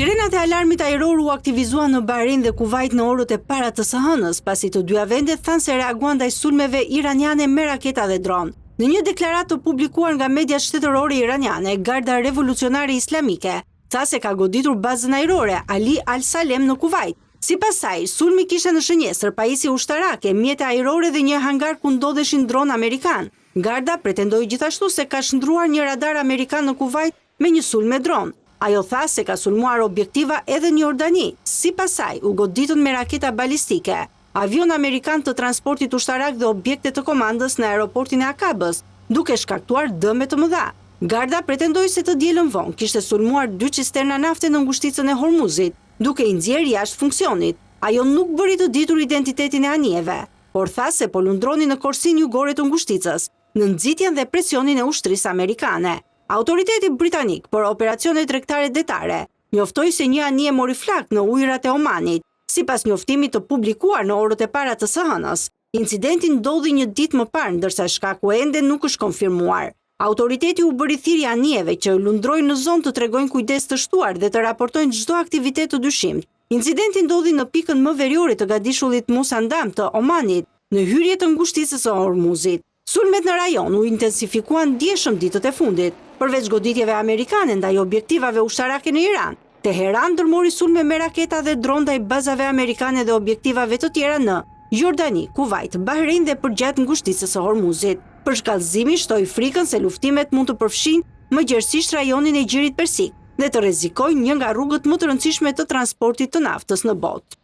Sirenat e alarmit ajror u aktivizuan në Bahrein dhe Kuvajt në orët e para të së hënës, pasi të dyja vendet thanë se reaguan ndaj sulmeve iraniane me raketa dhe dronë. Në një deklaratë të publikuar nga mediat shtetërore iraniane, Garda Revolucionare Islamike tha se ka goditur bazën ajrore Ali Al-Salem në Kuvajt. Sipas saj, sulmi kishte në shënjestër pajisje ushtarake, mjete ajrore dhe një hangar ku ndodheshin dronë amerikanë. Garda pretendoi gjithashtu se ka shndërruar një radar amerikan në Kuvajt me një sulm me dron. Ajo tha se ka sulmuar objektiva edhe në Jordani. Sipas saj, u goditën me raketa balistike, avionë amerikanë të transportit ushtarak dhe objekte të komandës në aeroportin e Akabës, duke shkaktuar dëme të mëdha. Garda pretendoi se të dielën vonë kishte sulmuar dy cisterna nafte në ngushticën e Hormuzit, duke i nxjerrë jashtë funksionit. Ajo nuk bëri të ditur identitetin e anijeve, por tha se po lundronin në korsinë jugore të ngushticës, në nxitjen dhe presionin e ushtrisë amerikane. Autoriteti britanik për operacione tregtare detare njoftoi se një anije mori flakë në ujërat e Omanit, sipas njoftimit të publikuar në orët e para të së hënës. Incidenti ndodhi një ditë më parë, ndërsa shkaku ende nuk është konfirmuar. Autoriteti u bëri thirrje anijeve që lundrojnë në zonë të tregojnë kujdes të shtuar dhe të raportojnë çdo aktivitet të dyshimtë. Incidenti ndodhi në pikën më veriore të gadishullit Musandam të Omanit, në hyrje të ngushticës së Hormuzit. Sulmet në rajon u intensifikuan ndjeshëm ditët e fundit. Përveç goditjeve amerikane ndaj objektivave ushtarake në Iran, Teheran ndërmori sulme me raketa dhe dronë ndaj bazave amerikane dhe objektivave të tjera në Jordani, Kuvajt, Bahrein dhe përgjatë ngushticës së Hormuzit. Përshkallëzimi shtoi frikën se luftimet mund të përfshijnë më gjerësisht rajonin e Gjirit Persik dhe të rrezikojnë një nga rrugët më të rëndësishme të transportit të naftës në botë.